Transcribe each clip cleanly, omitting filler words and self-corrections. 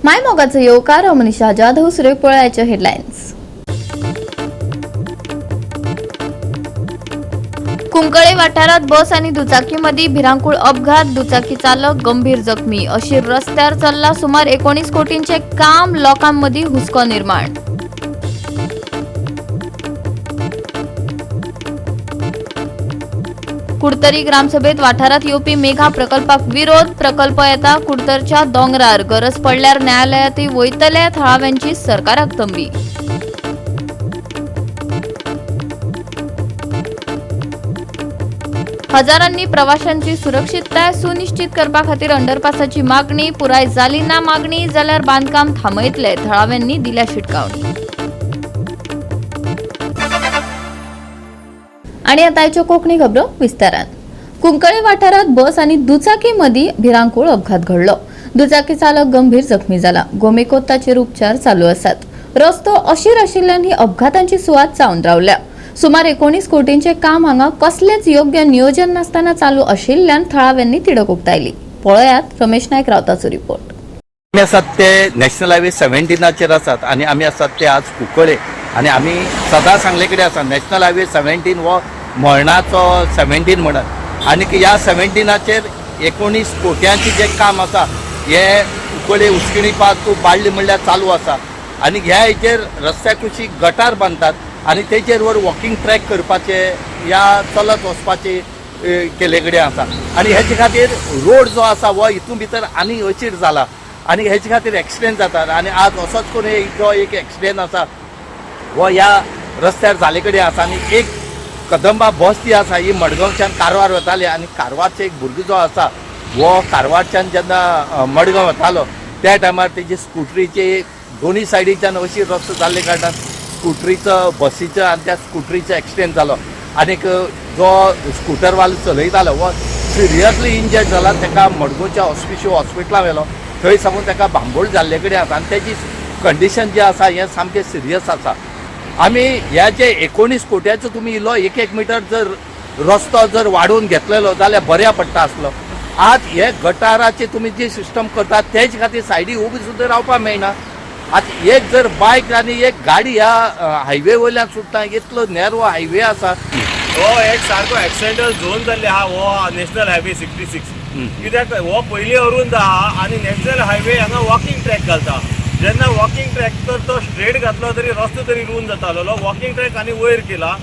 माय मोगाचो येवकार. हांव मनीषा जाधव. सुरेख पळयाचे हेडलायन्स. कुंकळे वाठारात बस आणि दुचाकीमध्ये भिरांकूळ अपघात. दुचाकी चालक गंभीर जखमी. अशी रस्त्यार चल्ला सुमार 19 कोटींचे काम. लोकांमध्ये हुस्को निर्माण. कुडतरी ग्रामसभेत वाठारात येवपी मेघा प्रकल्पाक विरोध. प्रकल्प येता कुडतरच्या दोंगरार. गरज पडल्यार न्यायालयातय वयतले. थळाव्यांची सरकाराक तंबी. हजारांनी प्रवाशांची सुरक्षितताय सुनिश्चित करपा खातीर अंडरपासाची मागणी. पुराय जाली ना मागणी जाल्यार बांदकाम थांबयतले. थळाव्यांनी दिल्या शिटकावणी. आणि आता आयच्यो कोकणी खबरो विस्तारान. कुंकळे वाठारात बस आणि दुचाकी मदीं भिरांकूळ अपघात घडलो. दुचाकी चालक गंभीर जखमी जाला. गोमेकोत ताचेर उपचार चालू आसात. रस्तो अशीर आशिल्ल्यान ही अपघातांची सुवात जावन रावल्या. सुमार 19 कोटींचे काम हांगा कसलेच योग्य नियोजन नासतना चालू आशिल्ल्यान थळाव्यांनी तिडक उक्तायली. पळयात रमेश नायक रावताचो रिपोर्ट. आमी आसात ते नॅशनल हायवे 17चेर आसात आनी आमी आसात ते आज कुंकळे आनी आमी सदां सांगले कडेन आसा, नॅशनल हायवे 17 हो मरणाचो 17 म्हणत आनी ह्या 17चेर 19 कोट्यांचें जें काम आसा हें कुंकळे उस्किणी पास टू बाळ्ळी म्हणल्यार चालू आसा. आनी ह्या हेचेर रस्त्या कुशीक गटार बांदतात आनी तेचेर वर वॉकिंग ट्रॅक करपाचे या चलत वचपाचे केले कडेन आसा. आनी हेचे खातीर रोड जो आसा हो हितून भितर आनी अशीर जाला आनी हेचे खातीर एक्सिडेंट जातात. आनी आज असोच करून एक जो एक एक्सिडेंट आसा हो ह्या रस्त्यार जाले कडेन आसा. आनी एक कदंबा बस जी आसा ही मडगांवच्यान कारवार वताली आनी कारवारचे एक भुरगो जो आसा हो कारवारच्यान जेन्ना मडगांव वतालो त्या टायमार तेजी स्कुटरीचे दोनूय सायडीच्यान अशी रस्तो जाल्ले कारणान स्कुटरीचो, बसीचो आनी त्या स्कुटरीचो एक्सिडेंट जालो. आनीक जो स्कुटरवालो चलयतालो हो सिरियसली इंजर्ड जाला. ताका मडगांवच्या हॉस्पिशल हॉस्पिटलान व्हेलो. थंय साकून ताका बांबोळ जाल्ले कडेन आसा आनी तेजी कंडिशन जें आसा हें सामकें सिरियस आसा. आमी ह्या जे 19 कोट्याचो तुमी इल्लो एक एक मिटर जर रस्तो जर वाडोवन घेतलेलो जाल्यार बऱ्या पडटा आसलो. आज हे गटाराचे तुमी जी सिस्टम करतात तेज खातीर सायडी उबी सुद्दां रावपाक मेळना. आतां एक जर बायक आनी एक गाडी ह्या हायवे वयल्यान सुट्टा, इतलो नॅरो हायवे आसा. हो एक सारको एक्सिडेंटल झोन जाल्ले आहा हो नॅशनल हायवे 66. कित्याक हो पयलीं अरुंद आहा आनी नॅशनल हायवे हांगा वॉकिंग ट्रॅक घालता. जेन्ना वॉकिंग ट्रॅक तर तो स्ट्रेट घातलो तरी रस्तो तरी रुंद जातालो. वॉकिंग ट्रॅक आनी वयर केला,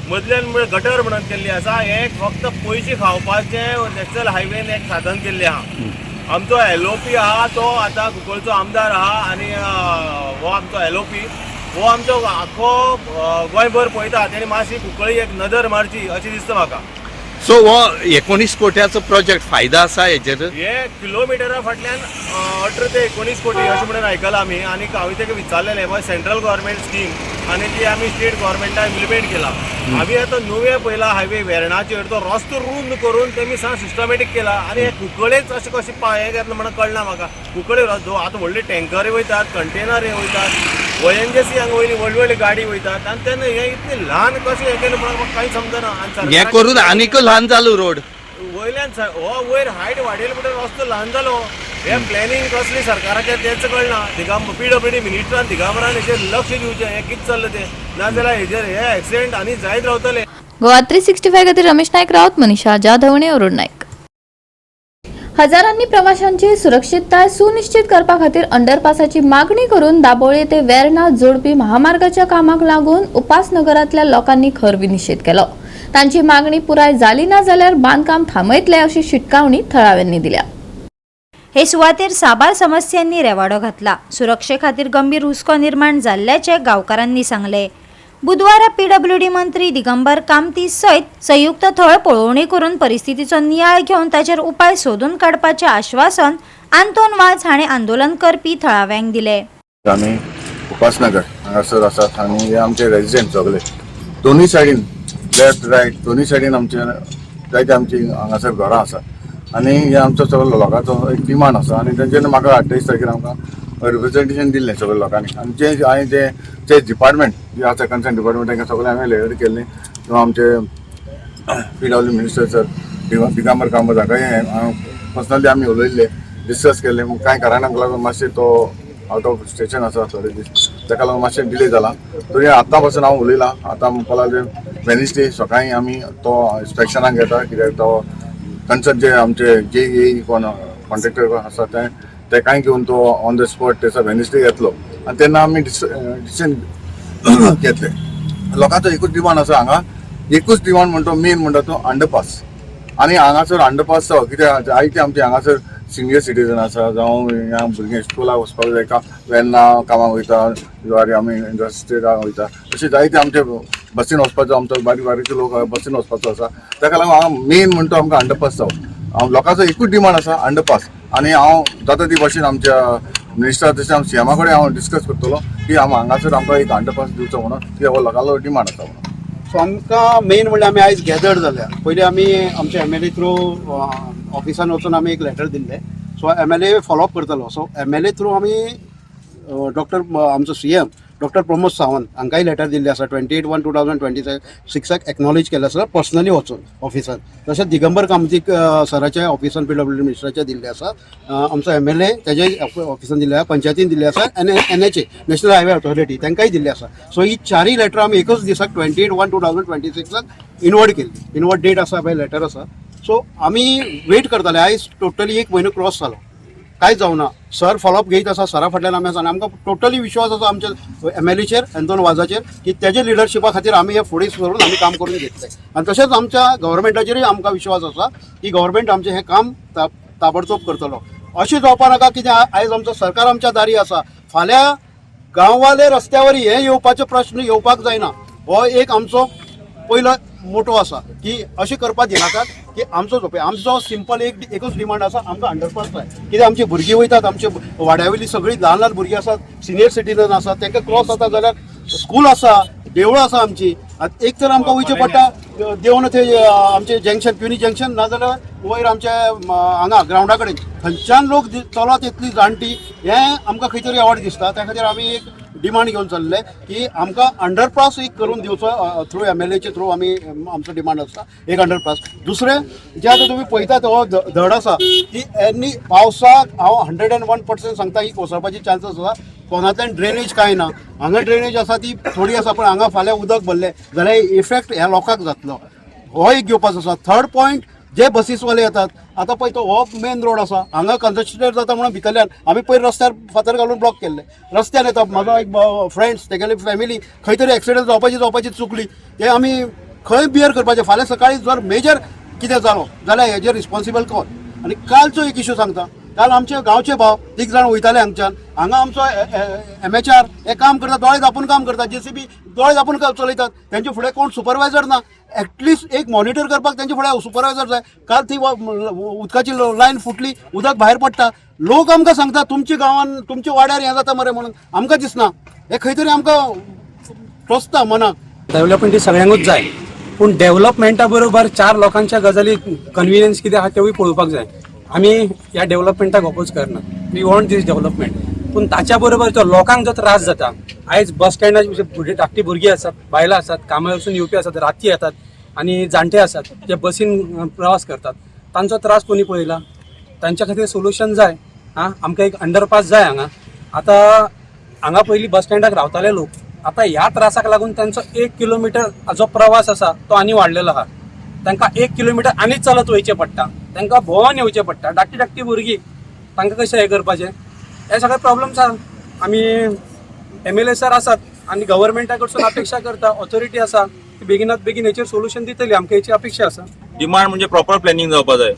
मदल्यान म्हळ्यार गटर म्हणून केल्ली आसा. हे एक फक्त पयशे खावपाचें नॅशनल हायवेन एक साधन केल्लें आहा. आमचो एलओपी आहा तो आतां कुंकळचो आमदार आहा आनी हो आमचो एलओपी हो आमचो आख्खो गोंयभर पळयता. तेणी मातशी कुंकळी एक नदर मारची अशें दिसता म्हाका. सो हो 19 कोट्याचो प्रोजेक्ट फायदा आसा हेजेर? हे किलोमिटरा फाटल्यान 18 ते 19 कोटी अशें म्हणून आयकलां आमी. आनी हांवें ताका विचारलेलें, बाय सेंट्रल गव्हर्मेंट स्कीम आनी ती आमी स्टेट गव्हर्मेंटान इम्प्लिमेंट केला. हांवें आतां नवे पयला हायवे वेर्णाचेर तो रस्तो रुंद करून तेमी सांग सिस्टमॅटीक केला. आनी हे कुंकळेच अशें कशें हे घेतलें म्हणून कळना म्हाका. कुंकळे रस्तो आतां व्हडले टँकरय वयतात, कंटेनरय वयतात, ओएनजीसी हांगा वयली व्हडली व्हडली गाडी वयतात आनी तेन्ना हे इतले ल्हान कशें हें केलें म्हणून म्हाका कांय समजना. आनी हें करून आनीक ल्हान जालो रोड. वयल्यान हो वयर हायट वाडयली म्हणटकीर रस्तो ल्हान जालो. हे प्लॅनिंग कसली सरकाराचें तेंच कळना. पीडब्ल्यूडी मिनिस्टरान, दिगंबरान हेचेर लक्ष दिवचें, हें कितें चल्लां तें. नाजाल्यार हेजेर हे एक्सिडेंट आनी जायत रावतले. गोवा 365 खातीर रमेश नायक राऊत, मनीषा जाधव आणि अरुण नाईक. हजारांनी प्रवाशांची सुरक्षितताय सुनिश्चित करपा खातीर अंडरपासाची मागणी करून दाबोळे ते वेर्णा जोडपी महामार्गाच्या कामाक लागून उपासनगरांतल्या लोकांनी खर निशेध केलो. तांची मागणी पुराय जाली ना जाल्यार बांदकाम थांबयतले अशी शिटकावणी थळाव्यांनी दिल्या. हे सुवातेर साबार समस्यांनी रेवाडो घातला. सुरक्षे खातीर गंभीर हुस्को निर्माण जाल्ल्याचे गांवकारांनी सांगले. बुधवारा पीडब्ल्यूडी मंत्री दिगंबर कामती सयत संयुक्त थळ पळोवणी करून परिस्थितीचो नियाळ घेवन ताचेर उपाय सोदून काडपाचें आश्वासन आंतोन वाज हाणें आंदोलन करपी थळाव्यांक दिले. आमी उपासनगर हांगासर आसात आनी हे आमचे रेजिडेंट सगळे दोनूय सायडीन, लेफ्ट रायट दोनूय सायडीन आमचे जायते आमची हांगासर घरां आसा. आनी हे आमचो सगळो लोकांचो एक डिमांड आसा. आनी तेंच्यांनी म्हाका 28 तारखेर आमकां रिप्रेझेंटेशन दिल्लें सगळ्या लोकांनी. आनी जे हांवें जे जे डिपार्टमेंट जे आसा, कन्सर्न डिपार्टमेंट, तांकां सगळें हांवें लेटर केल्लें किंवा आमचे PW minister sir Digambar Kamat हाका हांव पर्सनली आमी उलयल्ले, डिस्कस केल्ले. कांय कारणांक लागून मातशें तो आवट ऑफ स्टेशन आसा थोडे दीस, ताका लागून मातशें डिले जाला. तरी आतां पासून हांव उलयलां. आतां म्हणपाक लागले वेनसडे सकाळीं आमी तो इन्स्पेक्शनाक घेता, कित्याक तो कन्सर्न जे आमचे जे ए कोण कॉन्ट्रेक्टर आसा ते तेकाय घेवन तो ऑन the spot तेचा वेनसडे येतलो आनी तेन्ना आमी डिसिजन घेतले. लोकांचो एकूच डिमांड आसा हांगा, एकूच डिमांड म्हणटा, मेन म्हणटा तो अंडरपास. आनी हांगासर अंडरपास जावो, कित्याक जायते आमचे हांगासर सिनियर सिटीजन आसा, जावं ह्या भुरगीं स्कुलाक वचपाक जाय, वेर्ना कामाक वयता, जुवारी आमी इंडस्ट्रीराक वयता, अशे जायते आमचे बसीन वचपाचो, आमचो बारीक बारीक लोक बसीन वचपाचो आसा. ताका लागून हांगा मेन म्हणटा आमकां अंडरपास जावो. लोकांचो एकूच डिमांड आसा, अंडरपास. आनी हांव जाता ती भाशेन आमच्या मिनिस्टर तशें आम सीएमा कडेन हांव डिस्कस करतलो की आम हांगासर आमकां एक अंडरपास दिवचो म्हणून, कित्याक हो लोकांलो डिमांड आसा म्हणून. सो आमकां मेन म्हणल्यार आमी आयज गॅदर्ड जाल्या. पयलीं आमी आमच्या एमएलए थ्रू ऑफिसान वचून आमी एक लेटर दिल्लें. सो एमएलए फॉलोअप करतलो. सो एमएलए थ्रू आमी डॉक्टर आमचो सीएम डॉक्टर प्रमोद सावंत हांकांय लेटर दिल्लें आसा. 28/1/2026 एक्नॉलेज केलें आसा पर्सनली वचून ऑफिसान. तशेंच दिगंबर कामतीक सराच्या ऑफिसान, पीडब्ल्यूडी मिनिस्टराच्या दिल्लें आसा. आमचो एमएलए तेजे ऑफिसान दिल्लें आसा, पंचायतीन दिल्लें आसा आनी एनएचए, नॅशनल हायवे ऑथॉरिटी, तांकांय दिल्लें आसा. सो ही चारय लेटरां आमी एकच दिसाक 28/1/2026 इनवर्ड केल्ली. इनवर्ड डेट आसा पळय, लेटर आसा. सो आमी वेट करताले. आयज टोटली एक म्हयनो क्रॉस जालो, कांयच जावना. सर फॉलोअप घेयत आसा. सरा फाटल्यान आमी आसा आनी आमकां टोटली विश्वास आसा आमच्या एमएलएचेर, एंतोन वाजाचेर, की तेजे लिडरशिपा खातीर आमी हे फुडें सरून आमी काम करून घेतले. आनी तशेंच आमच्या गव्हर्मेंटाचेरूय आमकां विश्वास आसा की गव्हर्मेंट आमचें हें काम ताबडतोब करतलो. अशें जावपा नाका कितें, आयज आमचो सरकार आमच्या दारी आसा, फाल्यां गांववाले रस्त्यावर हे येवपाचो प्रश्न येवपाक जायना. हो एक आमचो पयलो मोटो आसा की अशें करपाक दिनाकात की आमचो जो पळय आमचो सिंपल एकूच डिमांड आसा, आमकां अंडरपास जाय. कित्याक आमची भुरगीं वयतात, आमचे वाड्या वयलीं सगळीं ल्हान ल्हान भुरगीं आसात, सिनियर सिटीजन आसात, तांकां क्रॉस जाता जाल्यार स्कूल आसा, देवळां आसा आमची. आतां एक तर आमकां वयचें पडटा देवन थंय आमचें जंक्शन, क्युनी जंक्शन, नाजाल्यार वयर आमच्या हांगा ग्रावंडा कडेन. थंयच्यान लोक चलत येतली जाणटी, हें आमकां खंय तरी आवड दिसता. त्या खातीर आमी एक डिमांड घेवन चल्ले की आमकां अंडरपास एक करून दिवचो. थ्रू एमएलएचे थ्रू आमी आमचो डिमांड आसा एक अंडरपास. दुसरें जें आतां तुमी पळयतात, हो धड आसा की एनी पावसाक हांव 101% सांगता ही कोसळपाची चान्सीस आसा. पोंदांतल्यान ड्रेनेज कांय ना. हांगा ड्रेनेज आसा ती थोडी आसा, पण हांगा फाल्यां उदक भरलें जाल्यार इफेक्ट ह्या लोकांक जातलो. हो एक घेवपाचो आसा. थर्ड पॉयंट, जे बसीसवाले येतात आतां पळय, तो हो मेन रोड आसा, हांगा कंजस्टेड जाता म्हणून भितरल्यान आमी पयर रस्त्यार फातर घालून ब्लॉक केल्ले. रस्त्यान येता म्हाजो एक फ्रेंड्स, तेगेली फॅमिली खंय तरी एक्सिडंट जावपाची चुकली. ते आमी खंय बियर करपाचें? फाल्यां सकाळीं जर मेजर कितें जालो जाल्यार हेजेर रिस्पॉन्सिबल कोण? आनी कालचो एक इशू सांगता. काल आमचे गांवचे भाव तीग जाण वयताले हांगच्यान. हांगा आमचो एमएचआर हे काम करता, दोळे धापून काम करता, जेसीबी दोळे धापून चलयतात. तेंचे फुडें कोण सुपरवायझर ना. एटलिस्ट एक मॉनिटर करपाक तेंचे फुडें सुपरवायझर जाय. काल ती उदकाची लायन फुटली, उदक भायर पडटा. लोक आमकां सांगता तुमच्या गांवान, तुमच्या वाड्यार हें जाता मरे म्हणून. आमकां दिसना. हें खंय तरी आमकां टोचता मनाक. डेव्हलपमेंट ही सगळ्यांकूच जाय, पूण डेव्हलपमेंटा बरोबर चार लोकांच्या गजाली, कन्विनियन्स कितें आहा तेवूय पळोवपाक जाय. आमी ह्या डेव्हलपमेंटाक अपोज करना. We want this development, पूण ताच्या बरोबर जो लोकांक जो त्रास जाता, आयज बस स्टँडार भुरगीं, धाकटी भुरगीं आसात, बायलां आसात, कामार वचून येवपी आसात, राती येतात आनी जाणटे आसात जे बसीन प्रवास करतात, तांचो त्रास कोणी पळयला? तांच्या खातीर सोल्युशन जाय. आं, आमकां एक अंडरपास जाय हांगा. आतां हांगा पयलीं बस स्टँडाक रावताले लोक, आतां ह्या त्रासाक लागून तांचो 1 किलोमिटर जो प्रवास आसा तो आनी वाडलेलो आहा. तांकां 1 किलोमिटर आनी चलत वयचें पडटा, तांकां भोंवन येवचें पडटा. धाकटी धाकटी भुरगीं, तांकां कशें हें करपाचें? हे सगळे प्रॉब्लम्स आहा. आमी एमएलए सर आसात आनी गव्हर्मेंटा कडसून अपेक्षा करता, ऑथॉरिटी आसा ती बेगिनात बेगीन हेचेर सोल्युशन दितली, आमकां हेची अपेक्षा आसा. डिमांड म्हणजे प्रॉपर प्लॅनिंग जावपा जाय.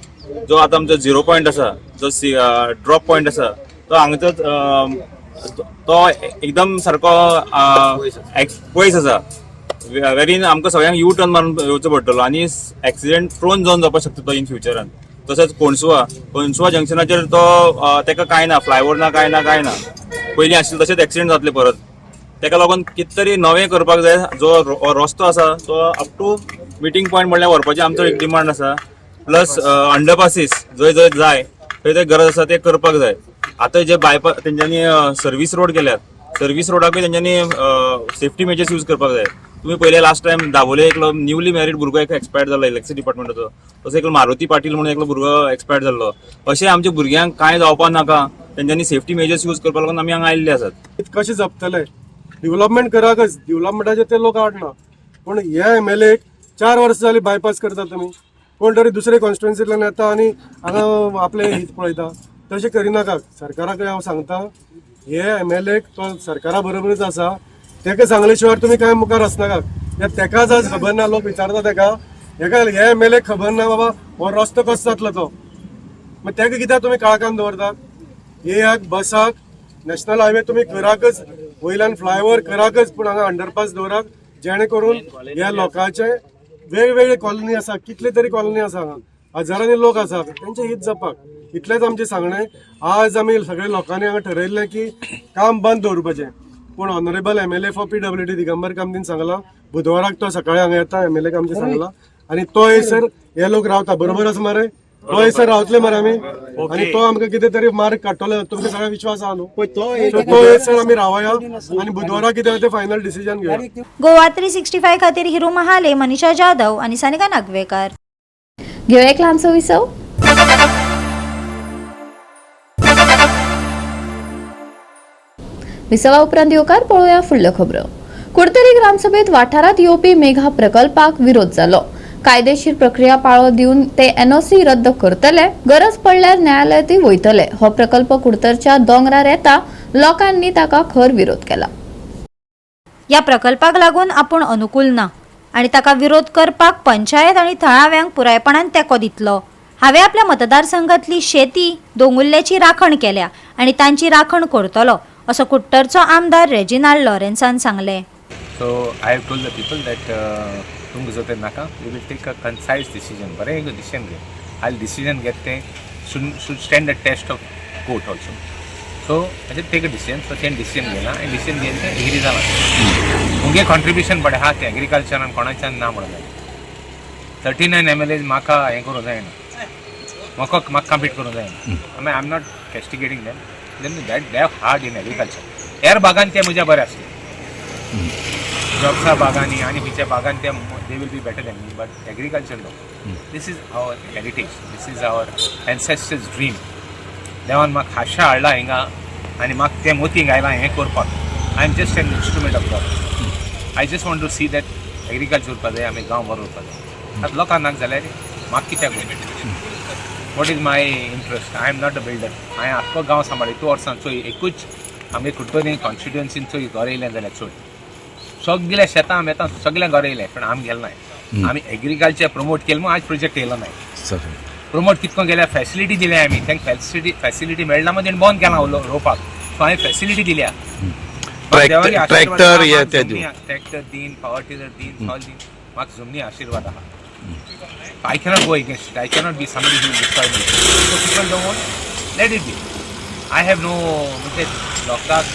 जो आतां आमचो झिरो पॉयंट आसा, जो ड्रॉप पॉयंट आसा, तो हांगाचो तो एकदम सारको पयस आसा, वेरीन आमकां सगळ्यांक यू टर्न मारून येवचो पडटलो आनी एक्सिडेंट प्रोन जावन जावपाक शकता तो इन फ्युचरान. तशेंच कोणसुवा कोणसुवा जंक्शनाचेर तो तेका कांय ना, फ्लायओवर ना, कांय ना, कांय ना. पयलीं आशिल्लें तशेंच एक्सिडेंट जातले परत. तेका लागून कितें तरी नवें करपाक जाय. जो रस्तो आसा तो अप टू मिटींग पॉयंट म्हणल्यार व्हरपाची आमचो एक डिमांड आसा. प्लस अंडरपासीस जंय जंय जाय थंय थंय गरज आसा ते करपाक जाय. आतां जे बायपास तेंच्यांनी सर्वीस रोड केल्यात, सर्वीस रोडाकूय तेंच्यांनी सेफ्टी मेजर्स यूज करपाक जाय. तुम्ही पयले लास्ट टायम दाबोले एकलो न्यूली मॅरीड भुरगो एक एक्सपायर्ड जालो इलेक्ट्रिसिटी डिपार्टमेंटाचो. तसो एकलो मारुती पाटील म्हणून एकलो भुरगो एक्सपायर्ड जाल्लो. अशें आमच्या भुरग्यांक कांय जावपाक नाका. तेंच्यांनी सेफ्टी मेजर्स यूज करपाक लागून आमी हांगा आयिल्ले आसात. कशें जपतले? डेव्हलपमेंट कराकच, डेव्हलपमेंटाचे ते लोक आडना, पूण हे एमएलए 4 वर्सां जाली बायपास करता. तुमी कोण तरी दुसरे कॉन्स्टिट्युएन्सींतल्यान येता आनी हांगा आपले हित पळयता. तशें करिनाका. सरकाराक हांव सांगता, हे एमएलए तो सरकारा बरोबरच आसा. तेका सांगले शिवाय तुमी कांय मुखार वचनाका. तेकाच आज खबर ना. लोक विचारता तेका, हेका हे एमएलए खबर ना बाबा हो रस्तो कसो जातलो तो. मग तेका कित्याक तुमी काळखान दवरतात? हे बसाक नॅशनल हायवे तुमी कराकच, वयल्यान फ्लायओवर कराकच, पूण हांगा अंडरपास दवरात, जेणे करून ह्या लोकांचे वेगवेगळे कॉलनी आसा, कितले तरी कॉलनी आसा हांगा, हजारांनी लोक आसा, तेंचे हित जावपाक. इतलेंच आमचें सांगणें. आज आमी सगळे लोकांनी हांगा ठरयल्लें की काम बंद दवरपाचें, पूण honourable MLA for PWD Digambar कामतीन सांगलां, बुधवाराक तो सकाळी हांगा येता. एमएलए आमचें सांगलां आनी तो येसर हे लोक रावता. बरोबर आसा मरे? तो येसर रावतले मरे आमी आनी तो आमकां कितें तरी मार्ग काडटलो. तुमकां सगळ्या विश्वास आहा न्हू? So तो येसर आमी रावया आनी बुधवारा कितें तें फायनल डिसिजन घेवया. गोवा 365 खातीर हिरू महाले, मनीषा जाधव आनी सानिका नागवेकर. घेवया एक ल्हानसो विसव. विसवा उपरांत येवकार. पळोवया फुडल्यो खबरो. कुडतरी ग्रामसभेत वाठारात येवपी मेघा प्रकल्पाक विरोध जालो. कायदेशीर प्रक्रिया पाळो दिवन ते एनओसी रद्द करतले, गरज पडल्यार न्यायालयातय वयतले. हो प्रकल्प कुडतरच्या दोंगरार येता. लोकांनी ताका खर विरोध केला. या प्रकल्पाक लागून आपूण अनुकूल ना आनी ताका विरोध करपाक पंचायत आनी थळाव्यांक पुरायपणान तेंको दितलो. हांवें आपल्या मतदारसंघातली शेती, दोंगुल्ल्याची राखण केल्या आनी तांची राखण करतलो, असो कुडटरचो आमदार रेजिनाल्ड लॉरेन्सान सांगलें. So I have told the people that तुमकां जर नाका, we will take a concise decision. बरें एक डिसिजन घे. आनी डिसिजन घेत तें should stand the test of court also. So अशें टेक अ डिसिजन. सो तें डिसिजन घेयला आनी डिसिजन घेवन तें एग्री जाला. मुगे कॉन्ट्रिब्युशन पळय आहा तें एग्रीकल्चरान कोणाच्यान ना म्हणून जायना. 39 एमएलएज म्हाका हें करूं जायना, म्हाका कम्पीट करूं जायना. I am not castigating them then that they have hard in agriculture. हेर भागान ते म्हज्या बरें आसले. जॉबसा बागांनी आनी खंयच्या बागान ते they will be better than me, but agriculture no. This is our heritage, this is our ancestors' dream. देवान म्हाका खाशा हाडला हिंगा आनी म्हाका तें मोती घायलां हें करपाक. I am just an instrument of God. I just want to see that agriculture उरपा जाय, आमी गांव बरो उरपा जाय. आतां लोकांक नाका जाल्यार म्हाका कित्याक? What is my interest? I am not a builder. हांवें आख्खो गांव सांबाळ्ळो इतू वर्सां. चोय, एकूच आमगे कुडतरी कॉन्स्टिट्युएन्सीन चोय घर येयलें जाल्यार चोय, सगल्या शेतां आमी येता, सगळें घर येयलें, पूण आमी गेले नाय. आमी एग्रीकल्चर प्रमोट केलें म्हूण आज प्रोजेक्ट येयलो नाय. प्रमोट कितको केल्या? फॅसिलिटी दिल्या आमी तांकां. फॅसिलिटी मेळना म्हण तेणें बंद केलां रोवपाक. सो हांवें फॅसिलिटी दिल्या. ट्रॅक्टर हे ते दिवन. ट्रॅक्टर दीन, पावर टिलर दीन, सॉल दीन. म्हाका जमनी आशिर्वाद आहा. I cannot go against it. I cannot be somebody who will destroy me. So people don't want, let it be. I have no, म्हणजे लोकांक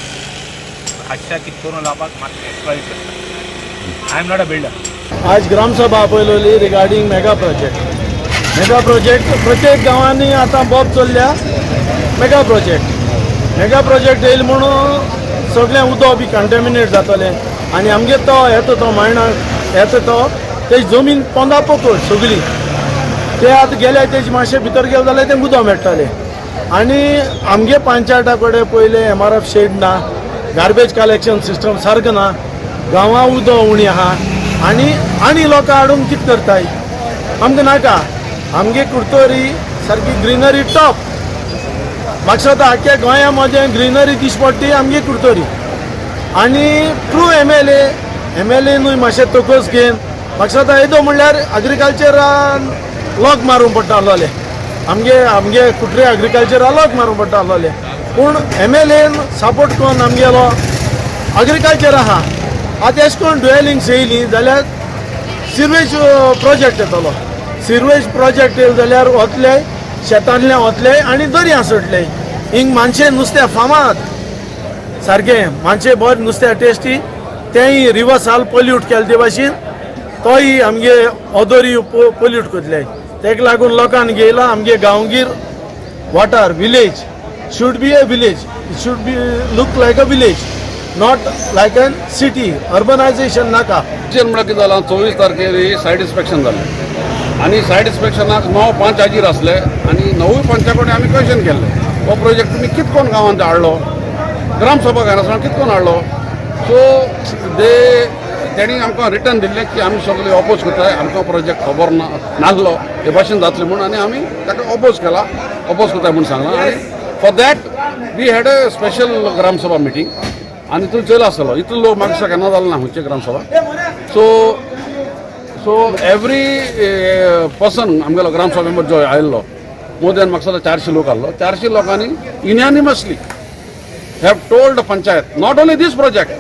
हातच्या कितें करून लावपाक म्हाका एक्सप्लॉयट करता. I am not a builder. आज gram sabha आपयलेली regarding mega project. Mega project प्रत्येक गांवांनी आतां बोब चल्ल्या. मेगा प्रोजेक्ट, मेगा प्रोजेक्ट येयल म्हणून सगळें उदक बी कंटेमिनेट जातलें आनी आमगे तो येता तो मायणाक येता तो तेजी जमीन पोंदा पोकळ सगळी. ते आतां गेले तेजे मातशे भितर गेले जाल्यार ते उदक मेळटालें. आनी आमगे पंचायता कडेन पयलें एमआरएफ शेड ना, गार्बेज कलेक्शन सिस्टम सारको ना, गांवां उदक उणी आहा. आनी आनी लोकां हाडून कितें करताय? आमकां नाका. आमगे कुडतरी सारकी ग्रिनरी टॉप. म्हाका दिसता आख्ख्या गोंया मदें ग्रिनरी दिश्टी पडटी आमगे कुडतरी. आनी ट्रू एमएलए, एमएलए न्हय, मातशें तकस घेवन म्हाका दिसता येदो म्हणल्यार एग्रीकल्चरान लोक मारूंक पडटा आसलोले. आमगे कुडतरी एग्रीकल्चरा लोक मारूंक पडटा आसलोले, पूण एमएलएन सपोर्ट करून आमगेलो एग्रीकल्चर आहा. आतां एशें करून ड्वेलिंग्स येयली जाल्यार सिवेज प्रोजेक्ट येतलो. सिवेज प्रोजेक्ट येयलो जाल्यार वतले शेतांतल्यान वतले आनी दर्या सोडले. हिंग मानशे नुस्त्या फामाद, सारकें मानशे बरें नुस्त्या टेस्टी. तेंय रिवर साल पोल्यूट केले ते भाशेन तोय आमगे ओदोरी पोल्यूट करतले. तेका लागून लोकांक घेयला आमगे गांवगीर वाठार. Village should be a village. It should be look like a village, not like an city. Urbanisation नाका. म्हळ्यार कितें जालां, 24 तारखेर सायट इन्स्पेक्शन जालें आनी सायट इन्स्पेक्शनाक णव पंच हाजीर आसले आनी णवूय पंचा कडेन आमी क्वेश्चन केल्ले. हो प्रोजेक्ट तुमी कित कोण गांवांत हाडलो, ग्रामसभा घेनासतना कित कोण हाडलो. सो दे तेणी आमकां रिटर्न दिल्लें की आमी सगळे ऑपोज करताय, आमकां प्रोजेक्ट खबर ना नासलो हे भाशेन जातलें म्हूण, आनी आमी ताका ऑपोज केला, ऑपोज करताय म्हूण सांगलां. आनी for that we had a special Gramsabha meeting. आनी तूं चोयला आसतलो इतलो लोक म्हाका केन्ना जालो ना खंयचे ग्रामसभा. सो एवरी पर्सन आमगेलो ग्रामसभा मेंबर जो आयिल्लो मोर दॅन म्हाका दिसता 400 लोक आहलो, 400 लोकांनी unanimously have told panchayat, not only this project,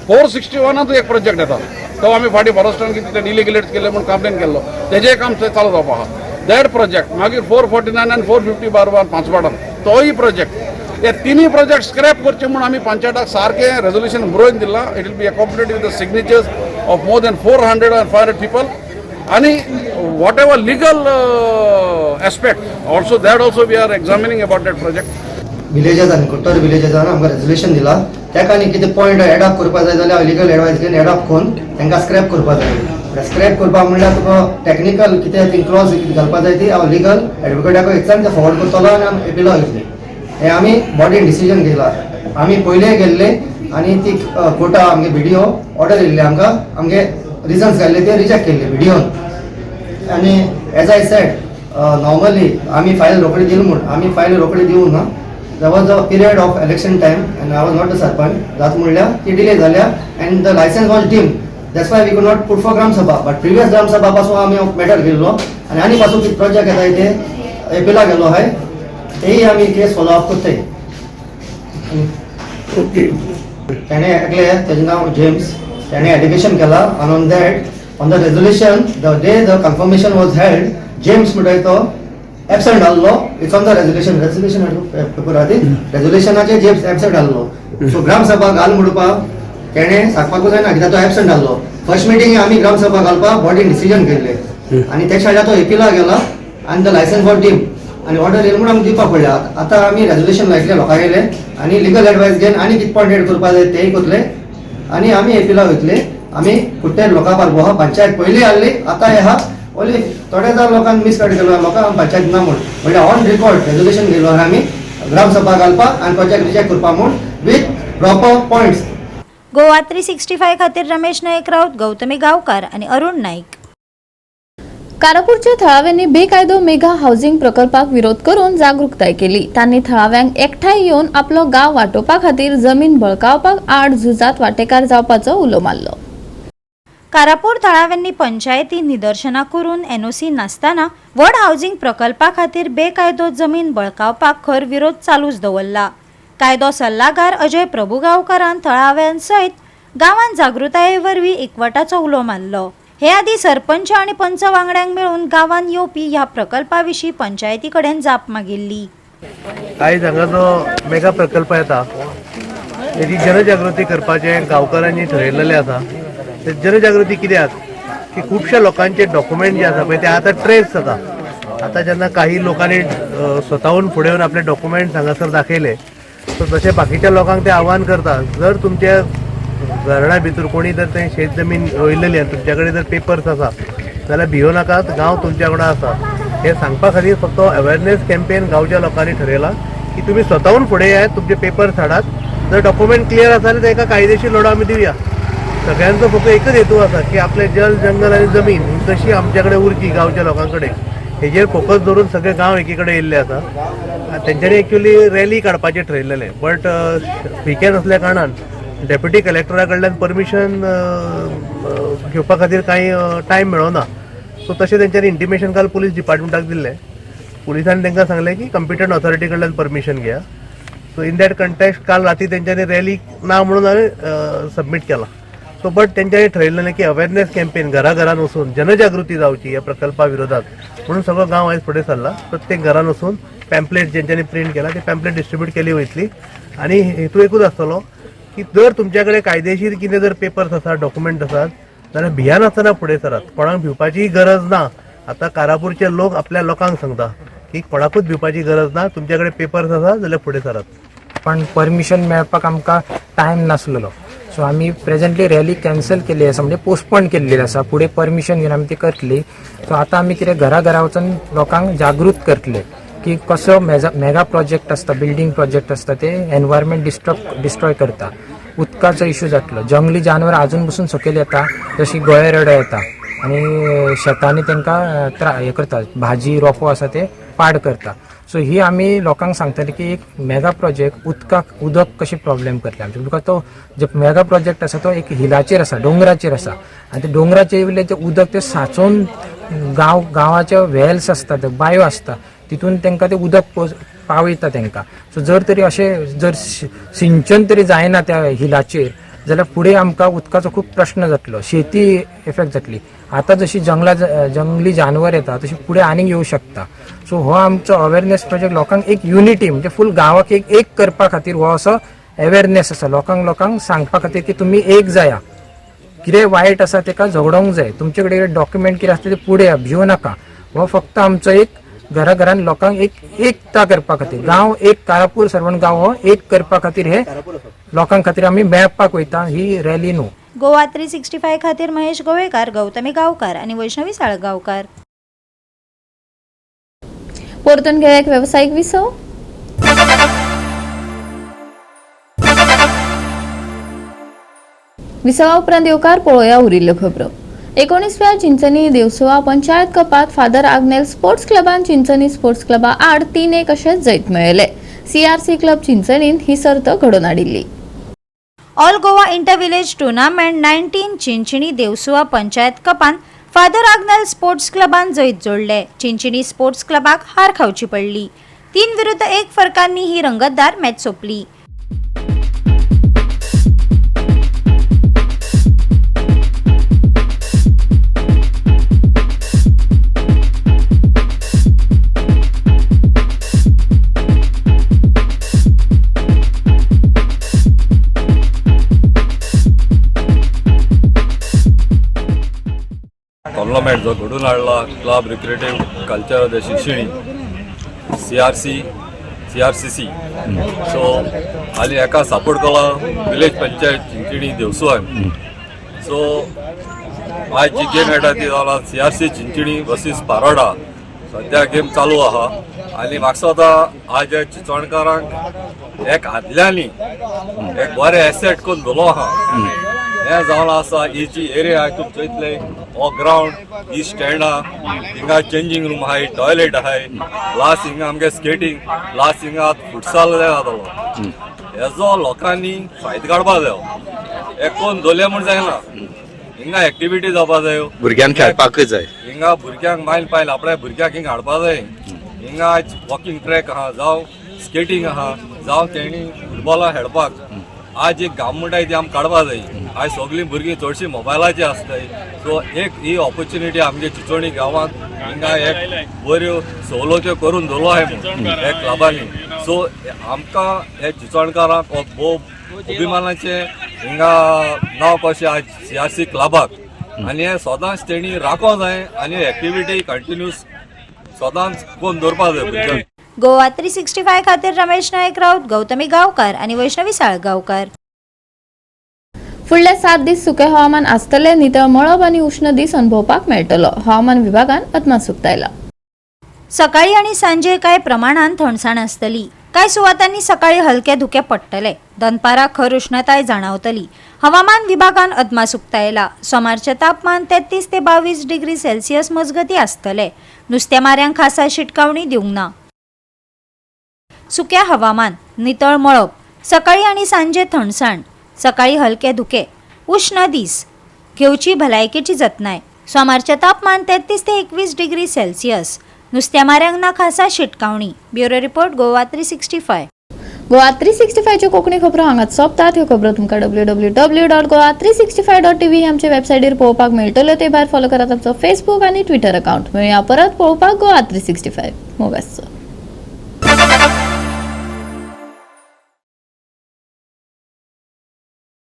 461 एक प्रोजेक्ट येता तो आमी फाटीं फॉरेस्टान कितें तें इलिगलेट केलें म्हूण कंप्लेन केल्लो, तेजें काम थंय चालू जावपा आहा that project. मागीर 449 आनी 450/1 पांचवाडान तोय प्रोजेक्ट, हे तिनूय प्रोजेक्ट स्क्रॅप करचे म्हूण आमी पंचायताक सारकें रेजोल्युशन बरोवन दिलां. It will be accompanied with the signatures of more than 400 and 500 people. आनी whatever legal aspect also, that also we are examining about that project. विलेजर्सान, कुट्टोर विलेजर्सान आमकां रेजोल्युशन दिला. ताका आनी कितें पॉयंट एडॉप्ट करपा जाय जाल्यार लिगल एडवायस घेवन एडॉप्ट करून तांकां स्क्रॅप करपा जाय. स्क्रॅप करपा म्हणल्यार तुका टॅक्निकल कितें ती क्लॉज कितें घालपा जाय ती हांव लिगल एडवोकेटाक विचारून ते फॉरवर्ड करतलो आनी आमी एपिला वयतली. हें आमी बॉडीन डिसिजन घेतला. आमी पयले गेल्ले आनी ती कोर्टा आमगे बीडीओ ऑर्डर येयल्ली, आमकां आमगे रिजन्स घाल्ले ते रिजेक्ट केल्ले बीडीओन. आनी एज I said, normally आमी फायल रोखडी दिली म्हूण आमी फायल रोखडी दिवंक ना. There was a period of election time and I was not the sarpanch. जात म्हणल्यार ती डिले जाल्या and the licence was deemed, that's why we could not put for Gram Sabha. But previous Gram Sabha पासून आमी matter घेयल्लो आनी आनी पासून कितें प्रोजेक्ट येता ते एपिला गेल्लो आहाय, तेय आमी केस फॉलो अप करताय. तेणे एकले, तेजें नांव जेम्स, तेणे एलिगेशन केला आनी on that, on the resolution, the day the confirmation was held, James म्हणटाय तो एबसेंट आहलो. It's on the resolution, resolution paper आहा ती रेजोल्युशनाचे जेम्स एबसेंट आहलो. सो ग्रामसभा घाल म्हणपाक तेणे सांगपाकूच जायना कित्याक तो एबसेंट आहलो. फर्स्ट मिटींग आमी ग्रामसभा घालपाक बॉडीन डिसिजन केल्ले आनी तेच्या फाटल्यान तो एपिला गेला आनी the licence for dim आनी ऑर्डर येयली म्हणून आमकां दिवपाक पडलें. आतां आमी रेजोल्युशन लायतले लोकां गेले आनी लिगल एडवायस घेवन आनी कितें पॉयंट एड करपा जाय तेय करतले आनी आमी एपिला वयतले. आमी कुट्टेर लोकां पारबो आहा. पंचायत पयलीं आहली, आतां आहा. ओनली थोड्या जाण लोकांक मिसगायड केलो, लोकांक पंचायत ना म्हूण. म्हणल्यार ऑन रिकॉर्ड रेजोल्युशन घेयलो आहा आमी ग्रामसभा घालपाक आनी प्रोजेक्ट रिजेक्ट करपाक म्हूण विथ प्रॉपर पॉयंट्स. गोवा 365 खातीर रमेश नायक राऊत, गौतमी गावकार आणि अरुण नाईक. कारापूरच्या थळाव्यांनी बेकायदो मेगा हाऊसिंग प्रकल्पाक विरोध करून जागृताय केली. तांणी थळाव्यांक एकठांय येवन आपलो गांव वाटोवपा खातीर जमीन बळकावपाक आड झुजात वांटेकार जावपाचो उलो मारलो. कारापूर थळाव्यांनी पंचायती निदर्शनां करून एनओसी नासतना व्हड हावजिंग प्रकल्पा खातीर बेकायदो जमीन बळकावपाक खर विरोध चालूच दवरला. कायदो सल्लागार अजय प्रभुगांवकारान थळाव्यांसयत गांवांत जागृताये वरवीं एकवटाचो उलो मारलो. हे आदीं सरपंच आनी पंच वांगड्यांक मेळून गांवांत येवपी ह्या प्रकल्पा विशीं पंचायती कडेन जाप मागिल्ली. आयज हांगा जो मेगा प्रकल्प येता हेजी जनजागृती करपाचें गांवकारांनी ठरयलेलें आसा. ते जनजागृती कित्याक की खुबश्या लोकांचे डॉक्युमेंट जे आसा पळय ते आतां ट्रेस जाता. आतां जेन्ना काही लोकांनी स्वताहून फुडें येवन आपले डॉक्युमेंट्स हांगासर दाखयले, सो तशें बाकीच्या लोकांक ते आव्हान करता, जर तुमच्या घरणा भितर कोणी जर ते शेत जमीन रोयलेली आनी तुमच्या कडेन जर पेपर्स आसा जाल्यार भियो नाकात, गांव तुमच्या कडेन आसा. हे सांगपा खातीर फक्त अवेरनेस कॅम्पेन गांवच्या लोकांनी ठरयला की तुमी स्वताहून फुडें येयात, तुमचे पेपर्स हाडात, जर डॉक्युमेंट क्लियर आसा जाल्यार ताका कायदेशीर लढो आमी दिवया. सगळ्यांचो फक्त एकच हेतू आसा की आपले जल, जंगल आनी जमीन ही कशी आमच्या कडेन उरची, गांवच्या लोकां कडेन, हेजेर फोकस दवरून सगळे गांव एकी कडेन येयल्ले आसा. तेंच्यांनी एक्चुअली रॅली काडपाचें ठरयलेलें, बट विकेंड आसल्या कारणान डेप्युटी कलेक्टरा कडल्यान परमिशन घेवपा खातीर कांय टायम मेळोना. सो तशें तेंच्यांनी इंटिमेशन काल पुलीस डिपार्टमेंटाक दिल्लें. पुलिसांनी तांकां सांगलें की कॉम्पिटंट ऑथॉरिटी कडल्यान परमिशन घेया. सो इन that context काल राती तेंच्यांनी रॅली ना म्हणून हांवें सबमीट केला. सो बट तेंच्यांनी ठरयलेलें की अवेरनेस कॅम्पेन घरा घरान वचून जनजागृती जावची ह्या प्रकल्पा विरोधात म्हणून सगळो गांव आयज फुडें सरला. प्रत्येक घरान वचून पॅम्पलेट जेंच्यांनी प्रिंट केला ते पॅम्पलेट डिस्ट्रीब्यूट केली वयतली आनी हेतू एकूच आसतलो की जर तुमच्या कडेन कायदेशीर कितें जर पेपर्स आसात, डॉक्युमेंट आसात जाल्यार भियानासतना फुडें सरात. कोणाक भिवपाची गरज ना. आतां कारापूरचे लोक आपल्या लोकांक सांगता की कोणाकूच भिवपाची गरज ना, तुमच्या कडेन पेपर्स आसा जाल्यार फुडें सरात. पण परमिशन मेळपाक आमकां टायम नासलेलो. सो आमी प्रेझेंटली रॅली कॅन्सल केल्ली आसा, म्हणजे पोस्टपोन केल्ली आसा. फुडें परमिशन घेवन आमी ती करतली. सो आतां आमी कितें घरा घरा वचून लोकांक जागृत करतले. की कसो मेगा प्रोजेक्ट आसता, बिल्डींग प्रोजेक्ट आसता, ते एनवायरमेंट डिस्ट्रॉय करता. उदकाचो इशू जातलो, जंगली जानवर आजून पसून सकयल येता, जशी गोळे रेडो येता आनी शेतांनी तांकां हें करता, भाजी रोपो आसा ते पाड करता. सो ही आमी लोकांक सांगतले की एक मेगा प्रोजेक्ट उदक कशें प्रॉब्लेम करतले आमचे, because तो जे मेगा प्रोजेक्ट आसा तो एक हिलाचेर आसा, दोंगराचेर आसा आनी ते दोंगराचेर वयलें जें उदक तें सांचोवन गांवाचे वेल्स आसता, ते बायो आसता, तितून तांकां तें उदक पावयता तांकां. सो जर तरी अशें जर सिंचन तरी जायना त्या हिलाचेर जाल्यार फुडें आमकां उदकाचो खूब प्रश्न जातलो, शेती इफेक्ट जातली. आतां जशी जंगली जानवर येता तशी फुडें आनीक येवं शकता. सो हो आमचो अवेरनेस प्रोजेक्ट लोकांक एक युनिटी म्हणजे फूल गांवाक एक एक करपा खातीर हो असो अवेरनेस आसा, लोकांक सांगपा खातीर की तुमी एक जाया, कितें वायट आसा तेका झगडोंक जाय, तुमचे कडेन डॉक्युमेंट कितें आसता ते फुडें भिवू नाका. हो फक्त आमचो एक घरा घरान लोकांक एक एकता करपा खातीर, गांव एक कारापूर सर्वण गांव हो एक करपा खातीर हे लोकां खातीर आमी मेळपाक वयता ही रॅली न्हू. गोवा 365 खातीर महेश गोवेकार, गौतमी गांवकार आनी वैष्णवी साळगांवकार. परतून घेया एक वेवसायीक विसव. विसवा उपरांत येवकार पळोवया उरिल्ल्यो खबरो. 19व्या चिंचणी देवसुवा पंचायत कपात फादर आग्नेल स्पोर्ट्स क्लबान चिंचणी स्पोर्ट्स क्लबा आड 3-1 अशें जैत मेळयलें. सीआरसी क्लब चिंचणीन ही सर्त घडोवन हाडिल्ली. All Goa inter village tournament 19 Chinchinim Devsuva panchayat कपान father Agnel sports क्लबान जैत जोडले. चिंचिणी स्पोर्ट्स क्लबाक हार खावची पडली. 3-1 फरकांनी ही रंगतदार मॅच सोंपली. टोर्नामेंट जो घडून हाडला club recreative culture the Chinchinim CRCC so आनी हेका सपोर्ट केला विलेज पंचायत चिंचिणी देवसुवान. सो आयज जी गेम खेळटा ती जाला CRC Chinchinim versus Paroda. सद्या गेम चालू आहा आनी म्हाका दिसता आज चिंचोणकारांक एक आदल्यांनी एक बरें एसेट करून दिलो आहा. हें जावन आसा ही जी एरिया आहा तुमी चोयतले हो ग्रावंड ही स्टँड आहा, हिंगा चेंजींग रूम आहाय, टॉयलेट आहाय, लास्ट हिंगा आमगे स्केटींग, लास्ट हिंगा फुटसाल जातलो. हेजो लोकांनी फायदो काडपा जायो, एक कोण दोले म्हूण जायना, हिंगा एक्टिविटी जावपा जायो, भुरग्यांक खेळपाकूय जाय, हिंगा भुरग्यांक मायल पायल आपल्या भुरग्यांक हिंगा हाडपा जाय. हिंगा आयज वॉकिंग ट्रॅक आहा, जावं स्केटींग आहा, जावं तेणी फुटबॉला खेळपाक आज एक गांव म्हणटाय ती आमकां काडपा जाय. आयज सगळीं भुरगीं चडशीं मोबायलाचेर आसताय. सो एक ही ऑपॉर्च्युनिटी आमगे चिंचोणी गांवांत हिंगा एक बऱ्यो सवलत्यो करून दवरलो आहाय म्हूण हे क्लबांनी. सो आमकां हे चिंचोणकारांक हो भोव अभिमानाचें हिंगा नांव कशें आज CRC क्लबाक आनी हें सदांच तेणी राखोंक जाय आनी एक्टिविटी कंटिन्यूस सदांच करून दवरपा जाय भुरग्यांक. गोवा 365 खातीर रमेश नायक राऊत, गौतमी गांवकार आनी वैष्णवी साळगांवकार. फुडले 7 दीस सुकें हवामान आसतलें, नितळ मळब आनी उश्ण दीस अनुभवपाक मेळटलो, हवामान विभागान अदमास उक्तायला. सकाळी आनी सांजे कांय प्रमाणान थंडसाण आसतली. कांय सुवातांनी सकाळी हलके धुके पडटले. दनपारा खर उष्णताय जाणवतली. हवामान विभागान अदमास उक्तायला. सोमारचें तापमान 33 ते 22 डिग्री सेल्सियस मजगती आसतले. नुस्तेमाऱ्यांक खासा शिटकावणी दिवंक ना. सुक्या हवामान, नितळ मळब, सकाळी आनी सांजे थंडसाण, सकाळी हलके धुके, उश्ण दीस, घेवची भलायकेची जतनाय. सोमारचें तापमान 33 ते 21 डिग्री सेल्सियस. नुस्तेमाऱ्यांक ना खासा शिटकावणी. Bureau report, Goa 365. Goa 365च्यो Konkani खबरो हांगाच सोंपतात. ह्यो खबरो तुमकां www.goa365.tv ही आमच्या वेबसायटीर पळोवपाक मेळटल्यो. ते भायर फॉलो करात आमचो फेसबूक आनी ट्विटर अकाउंट. मेळया परत पळोवपाक गोवा 365. मोगासचो.